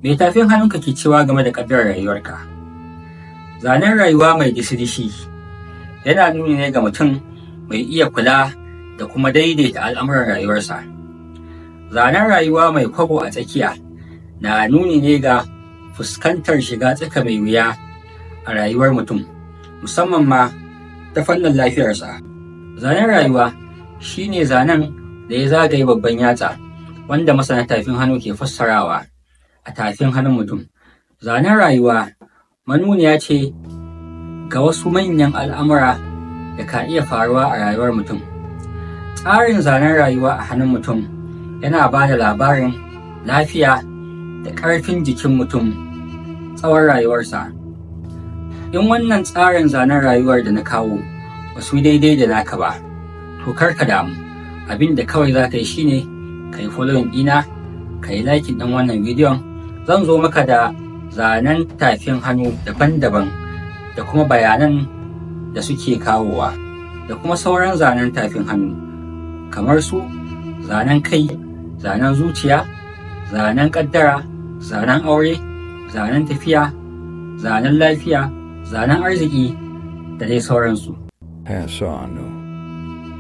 Me tafin hannunka ke cewa game da ƙaddarar rayuwarka? Zanen rayuwa mai dishi-dishi yana nuni ne ga mutum mai iya kula da kuma daidaita al'amuran rayuwarsa. Zanen rayuwa mai kwabo a tsakiya na nuni ne ga fuskantar shiga tsaka mai wuya a rayuwar mutum, musamman ma ta fannin lafiyarsa. Zanen rayuwa shi ne zanen da ya zagaye babban yatsa, wanda masana tafin hannu ke fassarawa a tafin hannun mutum. Zanen rayuwa manuniya ce ga wasu manyan al'amura da ka iya faruwa a rayuwar mutum. Tsarin zanen rayuwa a hannun mutum yana ba da labarin lafiya da ƙarfin jikin mutum tsawon rayuwarsa. In wannan tsarin zanen rayuwar da na kawo ba su daidai da naka ba, to kar ka damu. Abin da kawai za ka yi shine ka yi following ɗina, ka yi liking ɗin wannan bidiyon. Zan zo maka da zanen tafin hannu daban-daban da kuma bayanan da suke kawowa, da kuma sauran zanen tafin hannu kamar su zanen kai, zanen zuciya, zanen ƙaddara, zanen aure, zanen tafiya, zanen lafiya, zanen arziki, da dai sauransu. Pass on.